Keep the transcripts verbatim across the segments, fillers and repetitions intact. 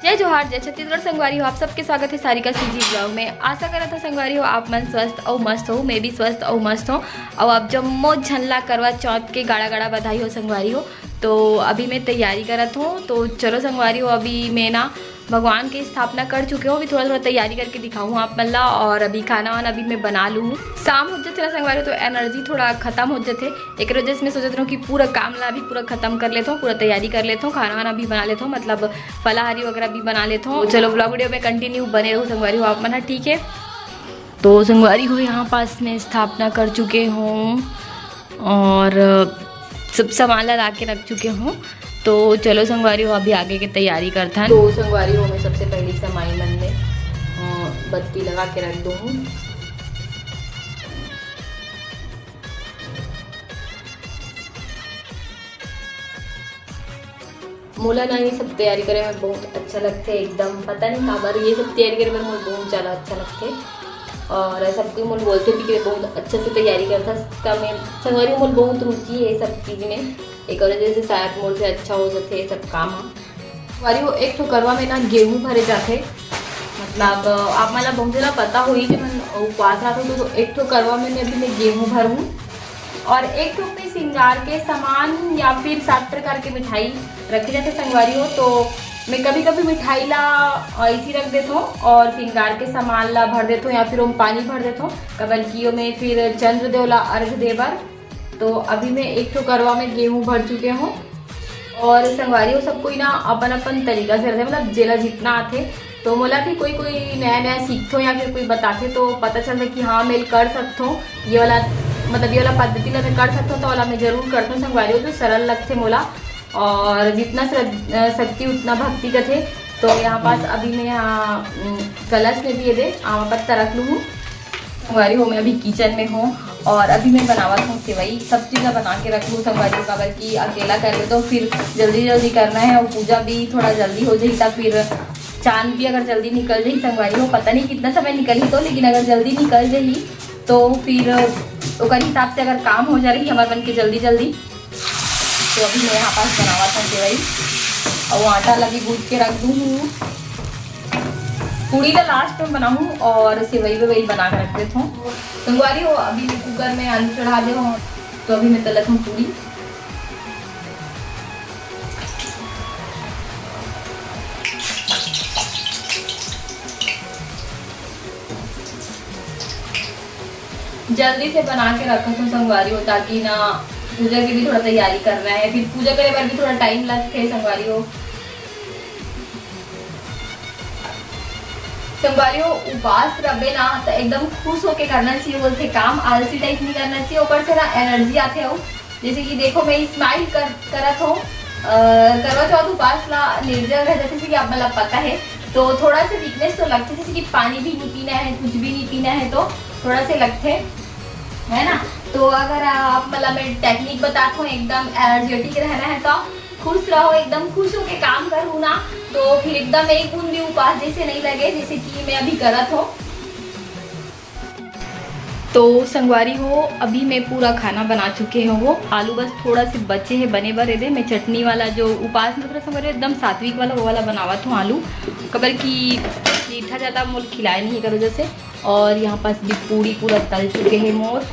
जय जोहार, जय छत्तीसगढ़ संगवारी हो। आप सबके स्वागत है सारिका सीजी ब्लॉग में। आशा करत हो संगवारी हो आप मन स्वस्थ अउ मस्त हो। मैं भी स्वस्थ अउ मस्त हूँ। अउ आप जम्मो झन ला करवा चौथ के गाड़ा गाड़ा बधाई हो संगवारी हो। तो अभी मैं तैयारी करत हूँ। तो चलो संगवारी हो, अभी मैं ना भगवान की स्थापना कर चुके हूँ। अभी थोड़ा थोड़ा तैयारी करके दिखाऊँ आप मन ला। और अभी खाना वाना अभी मैं बना लूँ। शाम हो जाथे ना संगवारी हो, तो एनर्जी थोड़ा खत्म हो जाथे। एक वजह से मैं सोचत रहूँ कि पूरा काम ला अभी पूरा खत्म कर लेता हूँ, पूरा तैयारी कर लेता हूँ, खाना वाना भी बना लेता हूँ, मतलब फलाहारी वगैरह भी बना लेता हूँ। चलो ब्लॉग वीडियो में कंटिन्यू बने रहो संगवारी हो आप मन, हाँ, ठीक है। तो संगवारी हो, यहाँ पास मैं स्थापना कर चुके हूँ और सब सामान ला ला के रख चुके हूँ। तो चलो संगवारी हो, अभी आगे के तैयारी करथन। तो संगवारी हो, मैं सबसे पहले समाई मन में अ, बत्ती लगा के रख दूँ। मोला ना ये सब तैयारी करे में बहुत अच्छा लगथे एकदम, पता नहीं काबर ये सब तैयारी करे में मोला बहुत ज़्यादा अच्छा लगथे। और सब कोई मोला बोलथे भी कि बहुत अच्छा से तैयारी करथस। का मैं संगवारी हो, मोला बहुत रुचि है ये सब चीज़ में, एक वजह से शायद मोर से अच्छा हो जाथे ये सब काम ह। संगवारी हो, एक ठो करवा में ना गेहूं भरे जाथे, मतलब आप मन ला बहुत जगह पता होही कि मन उपवास रखो तो, तो एक ठो करवा में अभी मैं गेहूं भरूँ। और एक ठो में श्रृंगार के सामान या फिर सात प्रकार के मिठाई रखे जाथे संगवारी हो। तो मैं कभी कभी मिठाई ला ऐसी रख देता हूँ और श्रृंगार के सामान ला भर देता हूँ या फिर ओम पानी भर देता हूँ, काबर कि ओमे फिर चंद्रदेव ला अर्घ दे बर। तो अभी मैं एक ठो करवा में गेहूं भर चुके हूँ। और संगवारी हो, सब कोई ना अपन अपन तरीका से रथे, मतलब जेला जितना आथे। तो मोला भी कोई कोई नया नया सीखथो या फिर कोई बताथे तो पता चलथे कि हाँ, मैं कर सकथो ये वाला, मतलब ये वाला पद्धति ला मैं कर सकथो, तो वाला मैं जरूर करथो संगवारी हो, जो सरल लगथे मोला। और जितना श्रद्ध-, अ, शक्ति उतना भक्ति कथे। तो यहाँ पास अभी मैं यहाँ, उम, कलश में भी ये दे आमा पत्ता रख लूँ हूँ। संगवारी हो, मैं अभी किचन में हूँ और अभी मैं बनावत हूँ सेवई। सब चीज़ ला बना के रख लूँ संगवारी हो, काबर कि अकेला कर ले तो फिर जल्दी जल्दी करना है और पूजा भी थोड़ा जल्दी हो जाही, तब फिर चांद भी अगर जल्दी निकल जाही संगवारी हो, पता नहीं कितना समय निकलही तो, लेकिन अगर जल्दी निकल जाही तो फिर ओकर हिसाब से अगर काम हो जा रही हमारे मन के जल्दी जल्दी। तो अभी मैं यहाँ पास बनावत हूँ सेवई और आटा ला भी गूंथ के रख दूँ हूँ। पूड़ी ला लास्ट में बनाऊँ और सेवई वेवई बना के रख देत हूँ। संगवारी हो, अभी मैं कुकर में आलू चढ़ा दे हूँ, तो अभी मैं तलत हूँ पूड़ी। जल्दी से बना के रखत हूँ संगवारी हो, ताकि ना पूजा की भी थोड़ा तैयारी करना है, फिर पूजा करे बर भी थोड़ा टाइम लगथे संगवारी हो। संगवारी हो, उपास रबे ना तो एकदम खुश होके करना चाहिए बोलथे काम, आलसी टाइप नहीं करना चाहिए। ऊपर से ना एनर्जी आथे हो, जैसे कि देखो मैं स्माइल कर, करत हूँ। अ, करवा चौथ उपास ला निर्जल रह जाथे, जैसे कि आप मतलब पता है, तो थोड़ा सा वीकनेस तो लगथे, जैसे कि पानी भी नहीं पीना है, कुछ भी नहीं पीना है, तो थोड़ा से लगथे, है ना। तो अगर आप मतलब मैं टेक्निक बतात हूँ, एकदम एनर्जेटिक रहना है तो खुश रहो, एकदम खुश होके काम करूँ ना, तो फिर एकदम एक बूंद भी उपास जैसे नहीं लगे, जैसे कि मैं अभी करत हूँ। तो संगवारी हो, अभी मैं पूरा खाना बना चुके हूँ। वो आलू बस थोड़ा से बचे है बने बर, एदे मैं चटनी वाला जो उपास में पूरा संगवारी एकदम सात्विक वाला, वो वाला बनावत हूँ आलू, काबर कि मीठा ज़्यादा मोल खिलाए नहीं कर वजह से। और यहाँ पास भी पूड़ी पूरा तल चुके हैं मोर,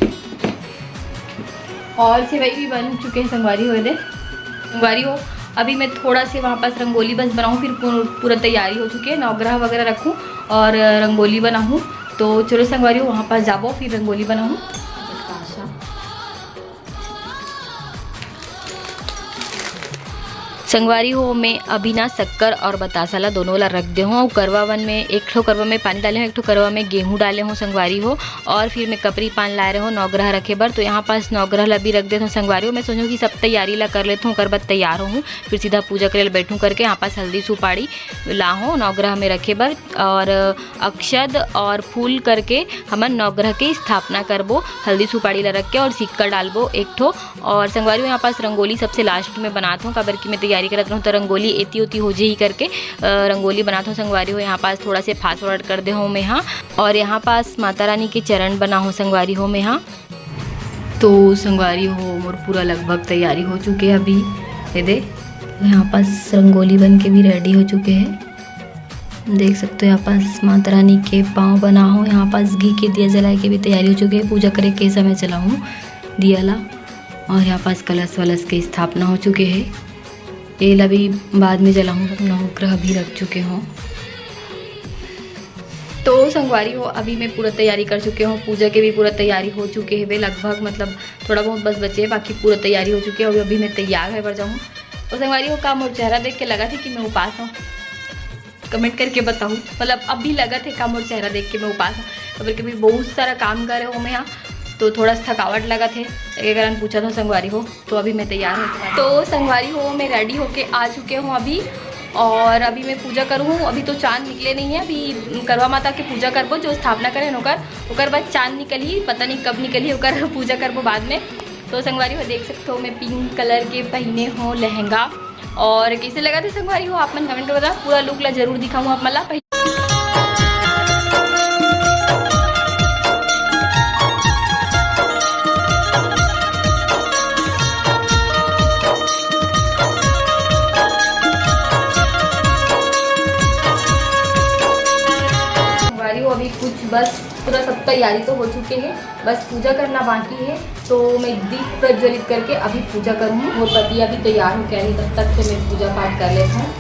और सेवई भी बन चुके हैं संगवारी हो, एदे संगवारी हो। अभी मैं थोड़ा से वहाँ पास रंगोली बस बनाऊँ, फिर पू-, पूरा तैयारी हो चुकी है, नवग्रह वगैरह रखूँ और रंगोली बनाऊँ। तो चलो संगवारी हो, वहाँ पास जाबो, फिर रंगोली बनाऊँ। संगवारी हो, मैं अभी ना शक्कर और बतासा ला दोनों ला रख दे हूँ। करवा वन में एक ठो करवा में पानी डाले हूँ, एक ठो करवा में गेहूँ डाले हूँ संगवारी हो, और फिर मैं कपरी पान लाए रहे हूँ नवग्रह रखे बर। तो यहाँ पास नवग्रह ला भी रख देत हूँ संगवारी हो। मैं सोचूँ कि सब तैयारी ला कर लेत हूँ, ओकर बाद तैयार होहूँ, फिर सीधा पूजा करे ला बैठूँ करके। यहाँ पास हल्दी सुपारी लाहूँ नवग्रह में रखे बर, और अक्षत और फूल करके हमन नवग्रह के स्थापना करबो। हल्दी सुपारी ला रख के और सिक्का डालबो एक ठो। और संगवारी हो, यहाँ पास रंगोली सबसे लास्ट में बनात हूँ, काबर कि मैं तैयारी करत रहूँ तो रंगोली एती ओती हो जाही करके, अ, रंगोली बनात हूँ संगवारी हो। यहाँ पास थोड़ा से फास्ट फॉरवर्ड कर दे हूँ मैं, हाँ। और यहाँ पास माता रानी के चरण बना हूँ संगवारी हो मैं, हाँ। तो संगवारी हो, मोर पूरा लगभग तैयारी हो चुके है अभी। ये दे, यहाँ पास रंगोली बन के भी रेडी हो चुके हैं। देख सकते हो, यहाँ पास माता रानी के पाँव बना हो। यहाँ पास घी के दिया जलाए के भी तैयारी हो चुके हे। पूजा करे के समय जलाहूँ दिया ला। और यहाँ पास कलश वलश के स्थापना हो चुके हे। एला भी बाद में जलाहूँ, नवग्रह भी रख चुके हों। तो संगवारी हो, अभी मैं पूरा तैयारी कर चुके हों, पूजा के भी पूरा तैयारी हो चुके हवे लगभग, मतलब थोड़ा बहुत बस बचे, बाकी पूरा तैयारी हो चुके हे। अभी, अभी मैं तैयार होए बर जाऊँ। तो संगवारी हो, का मोर चेहरा देख के लगथे कि मैं उपास हों? Comment करके बताहू, मतलब अभी लगथे का मोर चेहरा देख के मैं उपास हों? काबर कि अभी बहुत सारा काम करे हों मैं यहाँ, तो थोड़ा सा थकावट लगथे, एके कारण पूछत हों संगवारी हो। तो अभी मैं तैयार हों। तो संगवारी हो, मैं ready होके आ चुके हों अभी, और अभी मैं पूजा करूँ। अभी तो चांद निकले नहीं हे, अभी करवा माता के पूजा करबो, जो स्थापना करे हे ओकर, ओकर बाद चांद निकलही, पता नहीं कब निकलही, ओकर पूजा करबो बाद में। तो संगवारी हो, देख सकते हो, मैं pink colour के पहिने हों लहंगा। और कइसे लगथे संगवारी हो, आप मन comment कर बताओ। पूरा look ला जरूर दिखाऊँ आप मन ला। संगवारी हो, अभी कुछ बस पूरा सब तैयारी तो हो चुके हे, बस पूजा करना बाकी हे। तो मैं दीप प्रज्वलित करके अभी पूजा करूँगी। मोर पति अभी तैयार होके आही, तब तक से मैं पूजा पाठ कर लेता हूँ।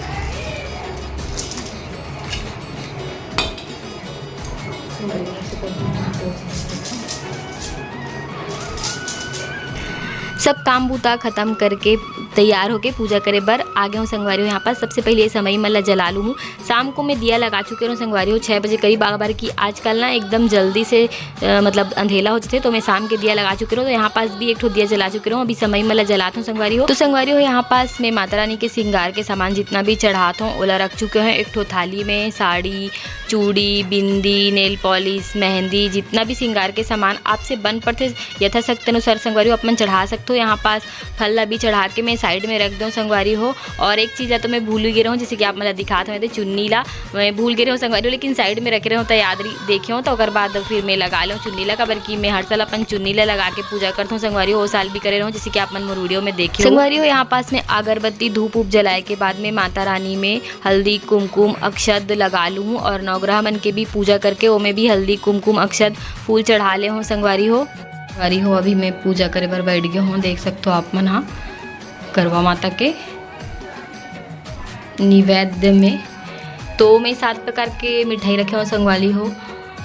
सब काम बूता खत्म करके तैयार होके पूजा करे बर आ गे हों संगवारी हो। यहाँ पास सबसे पहले ये समई मन ला जला लूँ। शाम को मैं दिया लगा चुके रहूँ संगवारी हो, छः बजे करीब, काबर कि आजकल ना एकदम जल्दी से, अ, मतलब अंधेला हो जाथे, तो मैं शाम के दिया लगा चुके रहूँ। तो यहाँ पास भी एक ठो दिया जला चुके रहूँ, अभी समई मन ला जलात हों संगवारी हो। तो संगवारी हो, यहाँ पास मैं माता रानी के श्रृंगार के सामान जितना भी चढ़ात हों, ओला रख चुके हों एक ठो थाली में। साड़ी, चूड़ी, बिंदी, nail polish, मेहंदी, जितना भी श्रृंगार के सामान आपसे बन पड़थे, यथाशक्ति अनुसार संगवारी हो अपन चढ़ा सकथो। यहाँ पास फल ला भी चढ़ा के मैं side में रख देंव संगवारी हो। और एक चीज ला तो मैं भूल गे रहूँ, जैसे कि आप मन ला दिखात हों, चुन्नी ला मैं भूल गे रहूँ संगवारी हो, लेकिन side में रखे रहूँ, तो याद रही, देखे हों, तो ओकर बाद फिर मैं लगा लेंव चुन्नी ला, काबर कि मैं हर साल अपन चुन्नी ला लगा के पूजा करथों संगवारी हो। ओ साल भी करे रहूँ, जैसे कि आप मन मोर video में देखे हो। संगवारी हो, यहाँ पास में अगरबत्ती, धूप उप जलाए के बाद में माता रानी में हल्दी, कुमकुम, अक्षत लगा लूँ और नवग्रह मन के भी पूजा करके ओमे भी हल्दी, कुमकुम, अक्षत, फूल चढ़ा ले हों संगवारी हो। संगवारी हो, अभी मैं पूजा करे बर बैठ गे हों। देख सकथो आप मन हा करवा माता के निवेद्य में तो मैं सात प्रकार के मिठाई रखे हों संगवारी हो,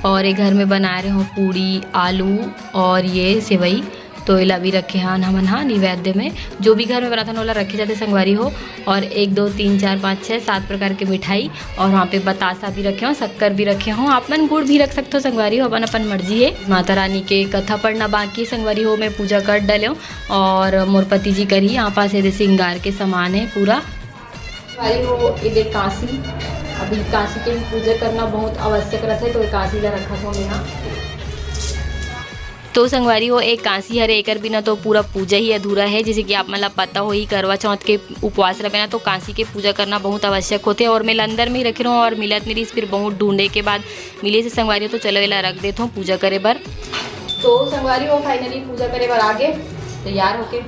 और ये घर में बना रहे हों पूड़ी, आलू और ये सेवई। तो एला भी रखे हन हमन हा निवेद्य में, जो भी घर में बनाथन ओला रखे जाथे संगवारी हो। और एक, दो, तीन, चार, पाँच, छः, सात प्रकार के मिठाई, और वहाँ पे बतासा भी रखे हों, शक्कर भी रखे हों। आप मन गुड़ भी रख सकथो संगवारी हो, अपन अपन मर्जी हे। माता रानी के कथा पढ़ना बाकी हे संगवारी हो, मैं पूजा कर डले हों और मोर पति जी करही। यहाँ पास ये दे श्रृंगार के सामान हे पूरा। संगवारी हो, ये दे कांसी, अभी कांसी के भी पूजा करना बहुत आवश्यक रथे, तो ये कांसी ला रखत हों मैं यहाँ। तो संगवारी हो, एक कांसी हरे, एकर बिना तो पूरा पूजा ही अधूरा हे। जैसे कि आप मन ला पता होही, करवा चौथ के उपवास रहे ना, तो कांसी के पूजा करना बहुत आवश्यक होथे। और मैं लंदर में ही रखे रहूँ और मिलत नहीं रहिस, फिर बहुत ढूंढे के बाद मिलिस संगवारी हो। तो चलो, एला रख देथों पूजा करे बर। तो संगवारी हो, finally पूजा करे बर आ गे तैयार होके।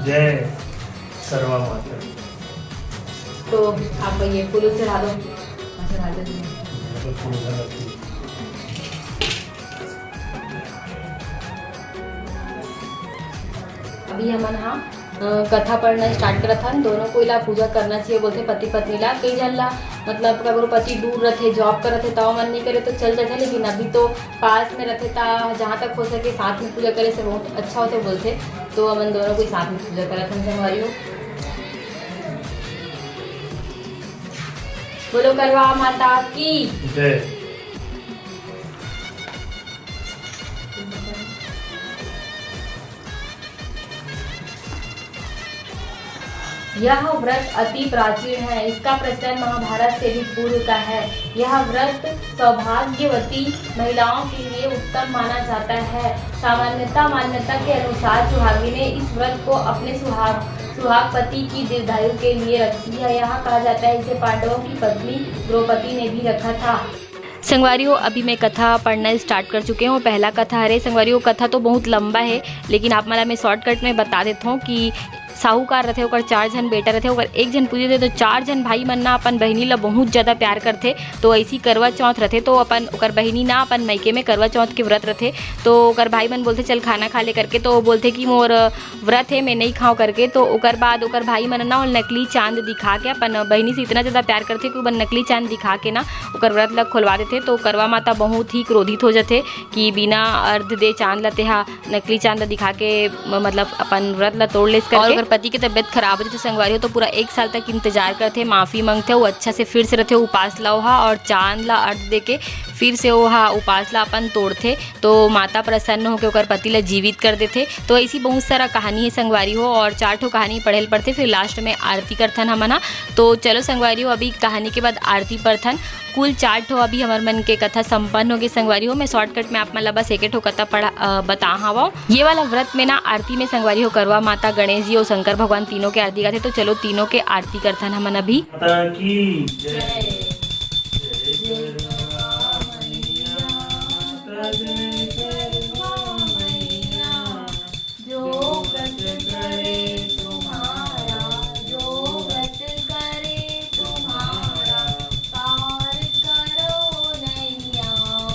जय करवा माता। तो आप ये फूल चढ़ा दो। चढ़ा दो। अभी हमन हा, अ, कथा पढ़ना start करत हन। दोनों कोई ला पूजा करना चाहिए बोलथे पति पत्नी ला। कई झन ला, मतलब, ककरो पति दूर रथे, job करत हे, त ओमन नहीं करे तो चल जाथे, लेकिन अभी तो पास में रथे, त जहाँ तक हो सके साथ में पूजा करे से बहुत अच्छा होथे बोलथे। तो हमन दोनों कोई साथ में पूजा करत हन संगवारी हो। बोलो करवा माता की जय। यह व्रत अति प्राचीन है। इसका प्रचलन महाभारत से भी पूर्व का है। यह व्रत सौभाग्यवती महिलाओं के लिए उत्तम माना जाता है। सामान्यता मान्यता के अनुसार सुहागिनें इस व्रत को अपने सुहाग सुहागपति की दीर्घायु के लिए रखती है। यह कहा जाता है इसे पांडवों की पत्नी द्रौपदी ने भी रखा था। संगवारी हो, अभी मैं कथा पढ़ना start कर चुके हूँ। पहला कथा हरे संगवारी हो, कथा तो बहुत लंबा है, लेकिन आप मन ला मैं shortcut में बता देता हूँ कि साहूकार रथे, ओकर चार झन बेटा रथे, ओकर एक झन पूछी रथे, तो चार झन भाई मन ना अपन बहिनी ला बहुत ज्यादा प्यार करथे। तो ऐसी करवा चौथ रथे, तो अपन ओकर बहिनी ना अपन मायके में करवा चौथ के व्रत रथे। तो ओकर भाई मन बोलथे, "चल खाना खा ले," करके। तो वो बोलथे कि मोर व्रत हे, मैं नहीं खाऊं करके। तो ओकर बाद ओकर भाई मन ना ओला नकली चांद दिखा के, अपन बहिनी से इतना ज्यादा प्यार करथे कि ओमन नकली चांद दिखा के ना ओकर व्रत ला खोलवा देथे। तो करवा माता बहुत ही क्रोधित हो जथे कि बिना अर्ध दे चांद ला तेहा नकली चांद ला दिखा के म-, मतलब अपन व्रत ला तोड़ लेस करके। और ओकर पति के तबियत खराब हो जथे संगवारी हो, तो पूरा एक साल तक इंतजार करथे, माफी मांगथे, वो अच्छा से फिर से रथे उपास ला ओहा, और चांद ला अर्ध दे के फिर से ओहा उपास ला अपन तोड़थे। तो माता प्रसन्न होके ओकर पति ला जीवित कर देथे। तो ऐसी बहुत सारा कहानी है संगवारी हो, और चार ठो कहानी पढ़े ल पड़थे, फिर लास्ट में आरती करथन हमन हा। तो चलो संगवारी हो, अभी कहानी के बाद आरती पढ़थन। कुल चार ठो अभी हमर मन के कथा संपन्न होगे संगवारी हो। मैं शॉर्टकट में आप मन ला बस एक ठो कथा पढ़ा, अ, बता हवं। ये वाला व्रत में ना आरती में संगवारी हो करवा माता, गणेश जी और शंकर भगवान तीनों के आरती गाथे। तो चलो तीनों के आरती करथन हमन अभी। माता की जय। जय करवा मैया, माता जय करवा मैया। जो व्रत करे तुम्हारा, जो व्रत करे तुम्हारा, पार करो नैया।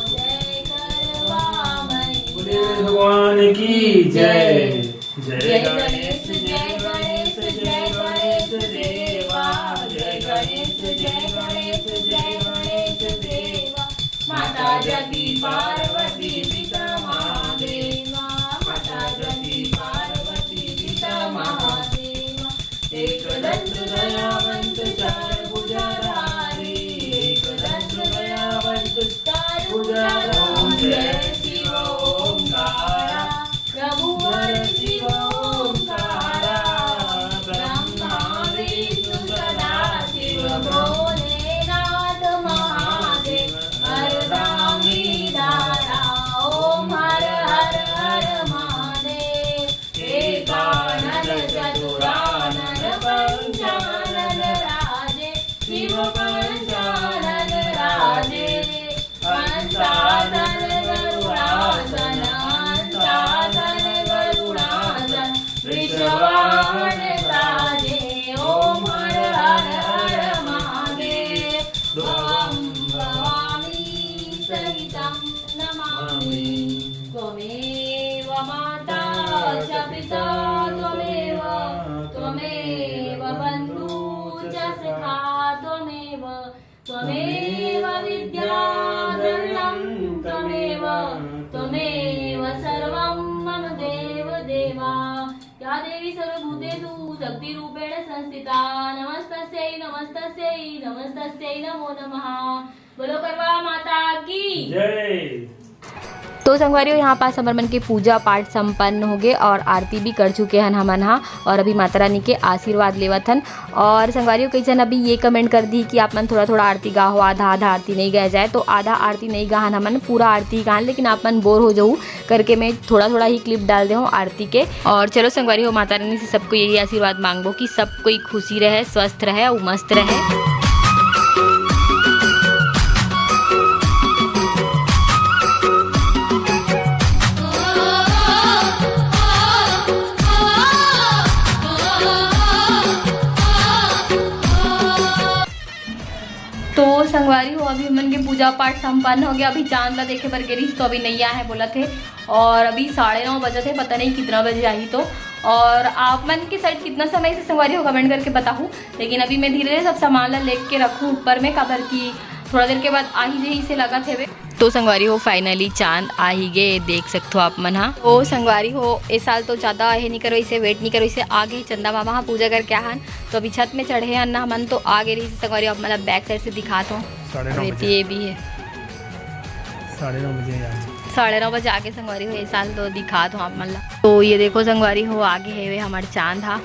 जय करवा मैया। बोले भगवान की जय। जय गणेश, जय गणेश, जय गणेश देवा। जय गणेश, जय गणेश, जय गणेश देवा। माता जपी पार्वती पिता महादेवा, माता जपी पार्वती पिता महादेवा। एक दंत दयावंत चार भुजाधारी, एक दंत दयावंत चार भुजाधारी। जय शिव ओंकारा, प्रभु हर शिव ओंकारा, ब्रह्मा विष्णु सदा शिव भोलेनाथ महादेव, हरदा मी धारा, ओम हर हर हर महादेव। एकानन चतुरानन पंचानन राजे, शिव पंचानन राजे। हंसासन गरुडासन, हंसासन गरुडासन, वृषवाहन साजे। ओम हर हर हर महादेव, भवं भवानी सहितं नमामि। त्वमेव माता च पिता त्वमेव, त्वमेव बन्धु च सखा त्वमेव, त्वमेव विद्या द्रविणं त्वमेव, त्वमेव सर्वं मम देव देवा। या देवी सर्वभूतेषु शक्तिरूपेण संस्थिता, नमस्तस्यै नमस्तस्यै नमस्तस्यै नमो नमः। बोलो करवा माता की जय। तो संगवारी हो, यहाँ पास हमर मन के पूजा पाठ संपन्न होगे और आरती भी कर चुके हन हमन हा, और अभी माता रानी के आशीर्वाद लेवत हन। और संगवारी हो, कई झन अभी ये कमेंट कर दी कि आप मन थोड़ा थोड़ा आरती गाहो, आधा आधा आरती नहीं गाया जाए। तो आधा आरती नहीं गाहन हमन, पूरा आरती गाहन, लेकिन आप मन बोर हो जाऊ करके मैं थोड़ा थोड़ा ही क्लिप डाल दे हूँ आरती के। और चलो संगवारी हो, माता रानी से सबको यही आशीर्वाद मांगबो कि सब कोई खुशी रहे, स्वस्थ रहे और मस्त रहे। तो संगवारी हो, अभी हमन के पूजा पाठ संपन्न हो गया। अभी चांद ला देखे बर गे रहिस, तो अभी नैया है बोलत हे, और अभी साढ़े नौ बजत हे, पता नहीं कितना बजे आही। तो और आप मन के साइड कितना समय से संगवारी हो, कमेंट करके बताहू। लेकिन अभी मैं धीरे धीरे सब सामान ला लेके रखूँ ऊपर में, काबर कि थोड़ा देर के बाद आही जही से लगत हेवे। तो संगवारी हो, finally चांद आ ही गे, देख सकथो आप मन हा। तो संगवारी हो, ए साल तो ज्यादा हे नहीं करो, इसे वेट नहीं करो, इसे आगे चंदा मामा हा पूजा करके आहन। तो अभी छत में चढ़े हन ना हमन, तो आगे रही संगवारी हो, आप मतलब बैक साइड से दिखात हो। साढ़े नौ बजे। ये भी है। साढ़े नौ बजे यार। साढ़े नौ बजे आगे संगवारी हो, ए साल तो दिखात हो आप मन ला। तो ये देखो संगवारी हो, आगे हेवे हमर चांद हा।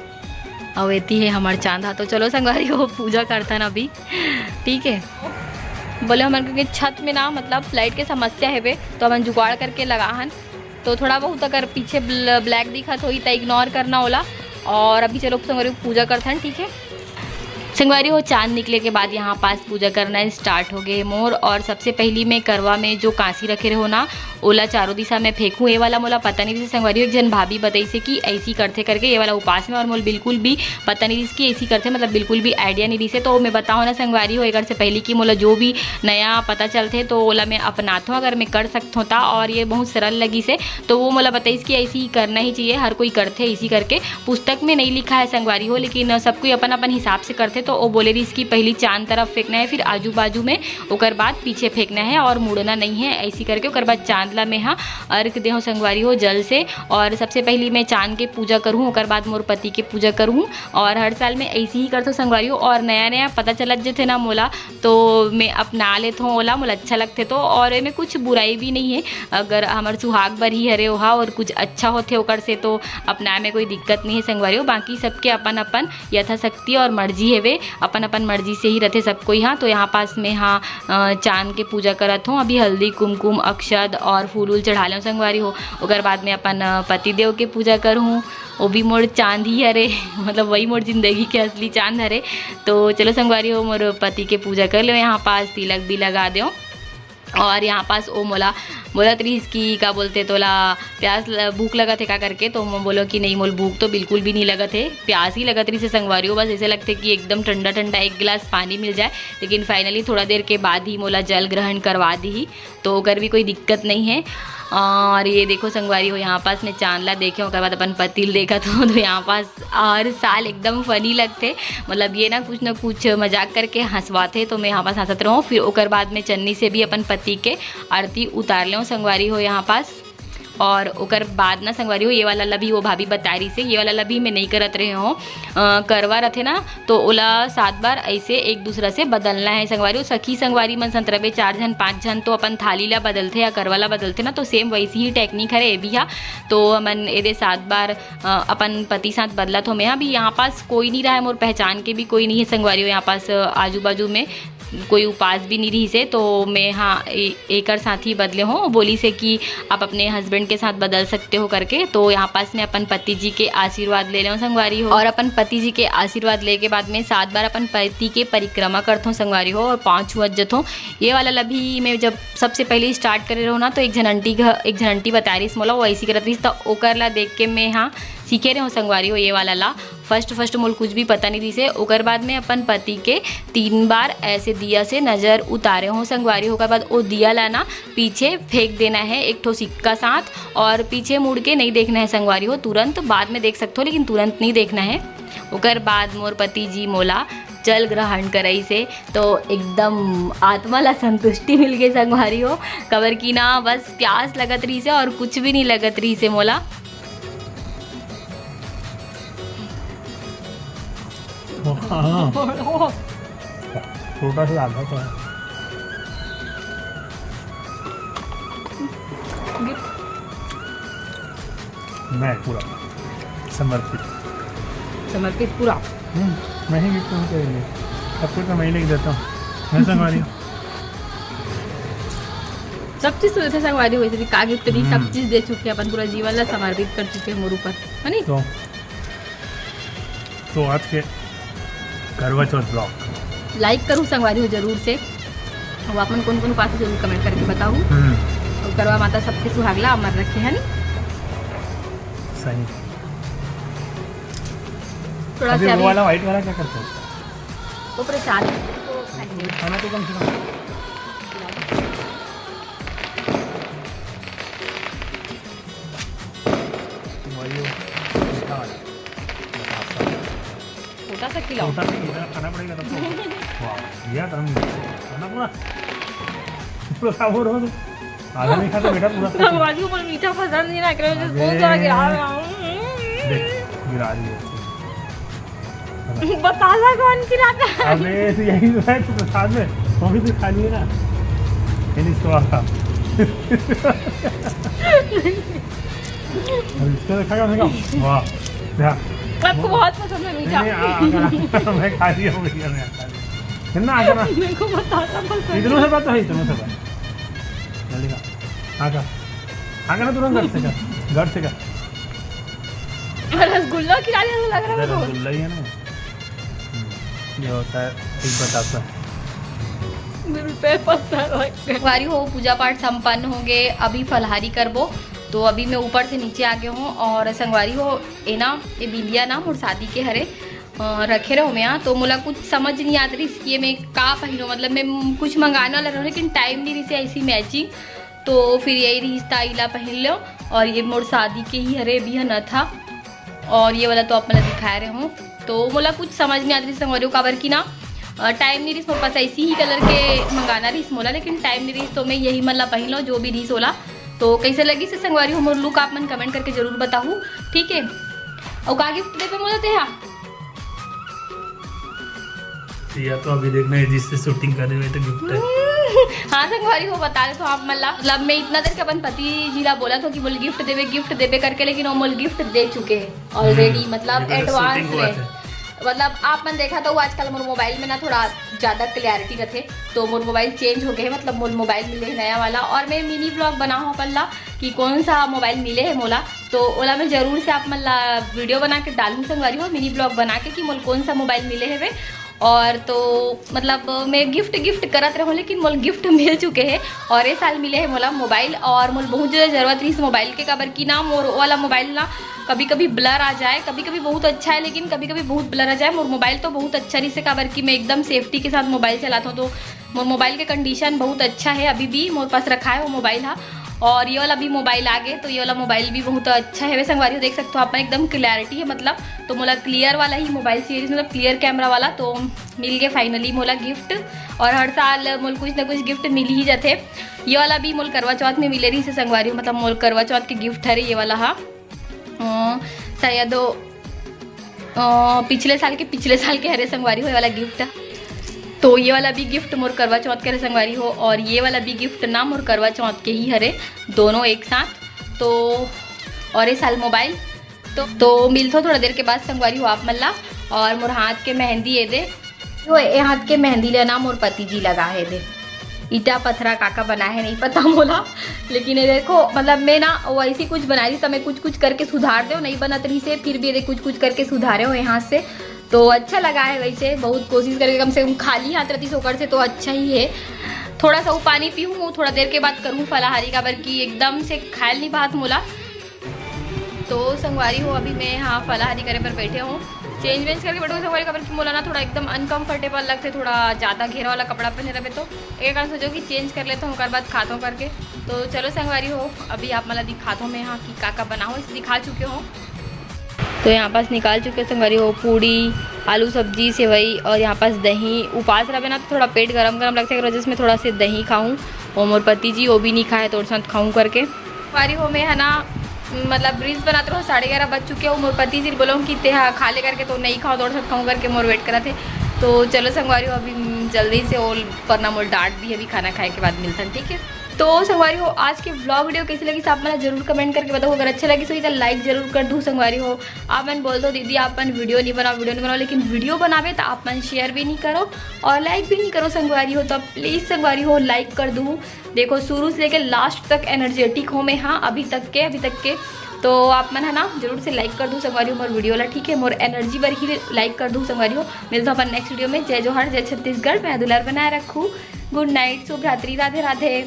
अउ एती हे हमर चांद हा। तो चलो संगवारी हो, पूजा करथन अभी, ठीक है। बोले हमन के छत में ना, मतलब लाइट के समस्या हेवे, तो हमन जुगाड़ करके लगाहन। तो थोड़ा बहुत अगर पीछे ब्ल-, ब्लैक दिखत होई, त इग्नोर करना ओला। और अभी चलो संगवारी हो, पूजा करथन, ठीक है। संगवारी हो, चांद निकले के बाद यहाँ पास पूजा करना स्टार्ट हो गए मोर। और सबसे पहली मैं करवा में जो कांसी रखे रहो ना, ओला चारों दिशा में फेंकूं। ये वाला मोला पता नहीं रहिसे संगवारी हो, एक झन भाभी बताइसे कि ऐसी करथे करके ये वाला उपास में, और मोला बिल्कुल भी पता नहीं रहिसे कि ऐसी करथे, मतलब बिल्कुल भी आइडिया नहीं रहिसे। तो मैं बताओ ना संगवारी हो, एक से पहली कि मोला जो भी नया पता चलथे तो ओला मैं अपनाथों, अगर मैं कर सकथों ता। और ये बहुत सरल लगिसे, तो वो मोला बताइस कि ऐसी ही करना ही चाहिए, हर कोई करथे इसी करके। पुस्तक में नहीं लिखा है संगवारी हो, लेकिन सब कोई अपन अपन हिसाब से करथे। तो वो बोले रहिस कि पहली चांद तरफ फेंकना है, फिर आजू बाजू में, ओकर बाद पीछे फेंकना है और मुड़ना नहीं है, ऐसी करके। ओकर बाद चांद ला मैं हा अर्घ देहूँ संगवारी हो जल से। और सबसे पहली मैं चांद के पूजा करूँ, ओकर बाद मोर पति के पूजा करूँ। और हर साल मैं ऐसी ही करथों संगवारी हो। और नया नया पता चलत जथे ना मोला, तो मैं अपना लेथों ओला, मोला अच्छा लगथे। तो और एमे कुछ बुराई भी नहीं है, अगर हमर सुहाग बर ही हरे ओहा और कुछ अच्छा होथे ओकर से, तो अपनाए में कोई दिक्कत नहीं है संगवारी हो। बाकी सबके अपन अपन यथाशक्ति और मर्जी हेवे, अपन अपन मर्जी से ही रथे सब कोई। हाँ, तो यहाँ पास में हाँ, अ, चांद के पूजा करत हूँ। अभी हल्दी, कुमकुम, अक्षत और फूल उल चढ़ा लें संगवारी हो। ओकर बाद में अपन अ, पतिदेव के पूजा करहूँ। वो भी मोर चांद ही हरे, मतलब वही मोर जिंदगी के असली चांद हरे। तो चलो संगवारी हो, मोर पति के पूजा कर लो, यहाँ पास तिलक भी लगा दो। और यहाँ पास वो मोला बोलत रहिस कि का बोलथे तोला प्यास ल-, भूख लगत है का करके। तो मैं बोलो कि नहीं, मोल भूख तो बिल्कुल भी नहीं लगत है, प्यास ही लगत रहिस है संगवारी हो। बस ऐसे लगथे कि एकदम ठंडा ठंडा एक गिलास पानी मिल जाए। लेकिन फाइनली थोड़ा देर के बाद ही मोला जल ग्रहण करवा दी ही, तो ओकर भी कोई दिक्कत नहीं है। और ये देखो संगवारी हो, यहाँ पास मैं चांद ला देखे, ओकर बाद अपन पति ल देखत हूँ। तो यहाँ पास हर साल एकदम फनी लगथे, मतलब ये ना कुछ ना कुछ मजाक करके हंसवाथे, तो मैं यहाँ पास हंसत रहूँ। फिर ओकर बाद में चन्नी से भी अपन पति के आरती उतार लें संगवारी हो यहाँ पास। और ओकर बाद ना संगवारी हो, ये वाला ला भी वो भाभी बताए रहिसे, ये वाला ला भी मैं नहीं करत रहे हूँ। अ, करवा रथे ना, तो ओला सात बार ऐसे एक दूसरा से बदलना है संगवारी हो। सखी संगवारी मन संत रबे, चार झन पाँच झन तो अपन थाली ला बदलथे या करवा ला बदलथे ना, तो सेम वैसी ही टेक्निक हरे ये भी हा। तो हमन एदे सात बार अ, अपन पति साथ बदलत हो। मैं अभी यहाँ पास कोई नहीं रहा है, मोर पहचान के भी कोई नहीं है संगवारी हो यहाँ पास, अ, आजू बाजू में कोई उपास भी नहीं रहिसे। तो मैं हाँ, ए-, एकर साथ ही बदले हो, बोलिसे कि आप अपने हस्बैंड के साथ बदल सकते हो करके। तो यहाँ पास मैं अपन पति जी के आशीर्वाद ले लें संगवारी हो, और अपन पति जी के आशीर्वाद ले के बाद में सात बार अपन पति के परिक्रमा करथों संगवारी हो, और पाँच छुअत जथों। ये वाला ला भी मैं जब सबसे पहले स्टार्ट करे रहूँ ना, तो एक झन आंटी घ-, एक झन आंटी बताए रहिस मोला, वो ऐसी करत रहिस, तो ओकर ला देख के मैं हाँ सीखे रहूँ संगवारी हो ये वाला ला। फर्स्ट फर्स्ट मोल कुछ भी पता नहीं रहिसे। ओकर बाद में अपन पति के तीन बार ऐसे दिया से नजर उतारे हो संगवारी हो। ओकर बाद वो दिया ला ना पीछे फेंक देना है एक ठो सिक्का साथ, और पीछे मुड़ के नहीं देखना है संगवारी हो। तुरंत बाद में देख सकते हो, लेकिन तुरंत नहीं देखना है। ओकर बाद मोर पति जी मोला जल ग्रहण कराइसे, तो एकदम आत्मा ला संतुष्टि मिल गई संगवारी हो। काबर कि ना बस प्यास लगत रहिसे और कुछ भी नहीं लगत रहिसे मोला। हाँ। छोटा सा आधा तो है। मैं पूरा समर्पित। समर्पित पूरा। हम्म, मैं ही गिफ्ट हूँ तेरे लिए। सब कुछ तो मैं ही लेके देता हूँ। मैं संगवारी हूँ। सब चीज तो देथे संगवारी हो, जैसे कि का गिफ्ट दी, सब हम्म। चीज दे चुके हैं, अपन पूरा जीवन ला समर्पित कर चुके हैं मोर ऊपर, है नी? तो, तो आज के करवा चौथ ब्लॉग लाइक करूँ संगवारी हो जरूर से। वो अपन कौन कौन पास जरूर कमेंट करके बताओ। हम्म। और करवा माता सबके सुहागला अमर रखे, है नी? सही। थोड़ा अभी सा वो अभी वाला व्हाइट वाला क्या करता है? वो प्रसाद। खाना तो कम से कम। वही हो, मीठा वाला। छोटा सा खिलाओ। छोटा सा खिलाओ, खाना पड़ेगा तब तो। वाह, दिया था हमने। खाना पूरा। पूरा खा बोल रहा था। आधा नहीं खाता बेटा, पूरा खा। बाजू पर मीठा पसंद नहीं ना करे, मुझे अबे। बहुत सारा गिरा रहा हूँ। देख, गिरा रही है। बतासा कौन खिलाता है? अबे, तो यही तो है, तो प्रसाद में, वो भी तो खा लिए ना। ये नहीं, इसको रखा। अब इसको रखा क्या, देखो? वाह, क्या? आपको बहुत पसंद है मीठा। नहीं, नहीं, आ, आ, आ, मैं खा लिया, भैया, मैं खा लिया। कितना आ गया? मेरे को बतासा पसंद है। इतना सा बात तो है, इतना सा बात। चलेगा। आगा। आगा ना तुरंत गट से कर। गट से कर। रसगुल्ला खिला दिया तो लग रहा है मेरे को। रसगुल्ला ही है ना। हम्म। जो होता है, एक बतासा। संगवारी हो, पूजा पाठ संपन्न हो गए, अभी फलहारी करबो। तो अभी मैं ऊपर से नीचे आ गए हूँ और संगवारी हो, ए ना, ये बिंदिया ना मोर शादी के हरे, अ, रखे रहो मैं यहाँ। तो मोला कुछ समझ नहीं आत रहिस कि ये मैं का पहिनो, मतलब मैं कुछ मंगाने वाला रहूँ लेकिन टाइम नहीं रहिस ऐसी मैचिंग। तो फिर यही रहिस ता इला पहिन लो। और ये मोर शादी के ही हरे, अभी न था। और ये वाला तो आप मन ला दिखाए रहे हूँ। तो मोला कुछ समझ नहीं आत रहिस संगवारी हो, काबर कि ना, अ, टाइम नहीं रहिस मोर पास, ऐसी ही कलर के मंगाना रहिस मोला, लेकिन टाइम नहीं रहिस तो मैं यही मन ला पहिन लो जो भी रहिस ओला। तो कैसे लगिस संगवारी हो मोर लुक, आप मन कमेंट करके जरूर बताहू, ठीक है। और का गिफ्ट देबे मोला तेहा? या तो अभी देखना है जिससे शूटिंग करे हुए तो गिफ्ट है। हाँ संगवारी हो, बता दे तो आप मन ला, मतलब मैं इतना देर के अपन पति जी ला बोला था कि मोल गिफ्ट देबे, गिफ्ट देबे करके, लेकिन वो मोल गिफ्ट दे चुके हैं ऑलरेडी, हम्म, मतलब ये तो एडवांस शूटिंग हुआ में। था। मतलब आप मन देखा तो आजकल मोर मोबाइल में ना थोड़ा ज़्यादा क्लैरिटी रहते, तो मोर मोबाइल चेंज हो गए, मतलब मोर मोबाइल मिले है नया वाला, और मैं मिनी ब्लॉग बना हूँ अपन ला कि कौन सा मोबाइल मिले है मोला, तो ओला मैं जरूर से आप मन ला वीडियो बना के डालूँ संगवारी हो, मिनी ब्लॉग बना के कि मोल कौन सा मोबाइल मिले है वे। और तो मतलब मैं गिफ्ट गिफ्ट करत रहूँ, लेकिन मोल गिफ्ट मिल चुके हैं। और ये साल मिले है मोला मोबाइल, और मोल बहुत ज़्यादा ज़रूरत रही इस मोबाइल के, काबर कि ना मोर वाला मोबाइल ना कभी कभी ब्लर आ जाए, कभी कभी बहुत अच्छा है लेकिन कभी कभी बहुत ब्लर आ जाए। मोर मोबाइल तो बहुत अच्छा रही से, काबर कि मैं एकदम सेफ्टी के साथ मोबाइल चलाता हूँ, तो मोर मोबाइल के कंडीशन बहुत अच्छा है, अभी भी मोर पास रखा है वो मोबाइल हा। और ये वाला भी मोबाइल आ गए, तो ये वाला मोबाइल भी बहुत अच्छा है वे संगवारी हो, देख सकते हो आप, एकदम क्लैरिटी है मतलब। तो मोला क्लियर वाला ही मोबाइल चाहिए, मतलब क्लियर कैमरा वाला। तो मिल गए फाइनली मोला गिफ्ट। और हर साल मोल कुछ ना कुछ गिफ्ट मिल ही जाते। ये वाला भी मोल करवा चौथ में मिले रही से संगवारी हो, मतलब मोल करवा चौथ के गिफ्ट हरे ये वाला हा। अ, शायद वो, अ, पिछले साल के, पिछले साल के हरे संगवारी हो ये वाला गिफ्ट। तो ये वाला भी गिफ्ट मोर करवा चौथ के हरे संगवारी हो, और ये वाला भी गिफ्ट ना मोर करवा चौथ के ही हरे, दोनों एक साथ। तो और ये साल मोबाइल। तो, तो मिलथो थोड़ा देर के बाद संगवारी हो आप मन ला। और मोर हाथ के मेहंदी ये दे, तो ये हाथ के मेहंदी ले ना मोर पति जी लगा है दे। ईटा पथरा काका बना है नहीं पता मोला, लेकिन ये देखो मतलब मैं ना वैसे कुछ बना रही तो मैं कुछ कुछ करके सुधार दे, नहीं बनत रही से, फिर भी ये कुछ कुछ करके सुधारे हो यहाँ से। तो अच्छा लगा है, वैसे बहुत कोशिश करके कम से कम खाली हाथ रहती सोकर से तो अच्छा ही है। थोड़ा सा वो पानी पीहूँ, थोड़ा देर के बाद करूँ फलाहारी, काबर कि एकदम से खायल नहीं भात मोला। तो संगवारी हो, अभी मैं यहाँ फलाहारी करे पर बैठे हूँ, चेंज वेंज करके बैठे हूँ संगवारी, काबर कि मोला ना थोड़ा एकदम अनकंफर्टेबल लगते, थोड़ा ज़्यादा घेरा वाला कपड़ा पहने रहे तो एक कारण सोचो कि चेंज कर लेता हूँ, ओकर बाद खाता हूँ करके। तो चलो संगवारी हो, अभी आप मन ला दिखाता हूँ मैं यहाँ कि का का बना हो, इसे दिखा चुके हो। तो यहाँ पास निकाल चुके हो संगवारी हो पूड़ी, आलू सब्जी, सेवई और यहाँ पास दही। उपास रहे ना तो थोड़ा पेट गरम गरम लगते, अगर वजह से मैं थोड़ा से दही खाऊँ। और मोर पति जी वो भी नहीं खाए, तोर साथ खाऊँ करके। संगवारी हो मैं है ना, मतलब रील्स बनाते रहो, साढ़े ग्यारह बज चुके हो, मोर पति जी बोलो कि तेहा खा ले करके, तो नहीं खाओ, तोर साथ खाऊँ करके मोर वेट करा थे। तो चलो संगवारी हो, अभी जल्दी से ओल पर ना मोल डांट भी, अभी खाना खाए के बाद मिलता है, ठीक है। तो संगवारी हो, आज के व्लॉग वीडियो कैसी लगी आप मन जरूर कमेंट करके बताओ। अगर अच्छे लगी तो लाइक जरूर कर दू संगवारी हो। आप मन बोल दो दीदी आप मन वीडियो नहीं बनाओ, वीडियो नहीं बनाओ, लेकिन वीडियो बनावे तो आप मन शेयर भी नहीं करो और लाइक भी नहीं करो संगवारी हो। तो प्लीज संगवारी हो लाइक कर दू। देखो शुरू से लेके लास्ट तक एनर्जेटिक हो मैं, हाँ अभी तक के, अभी तक के। तो आप मन है ना जरूर से लाइक कर दू संगवारी हो मोर वीडियो ला, ठीक है, मोर एनर्जी बर ही लाइक कर दू संगवारी हो। मिलता अपन नेक्स्ट वीडियो में। जय जोहार, जय छत्तीसगढ़, मैं दुलार बनाए रखू। गुड नाइट, शुभ रात्रि, राधे राधे।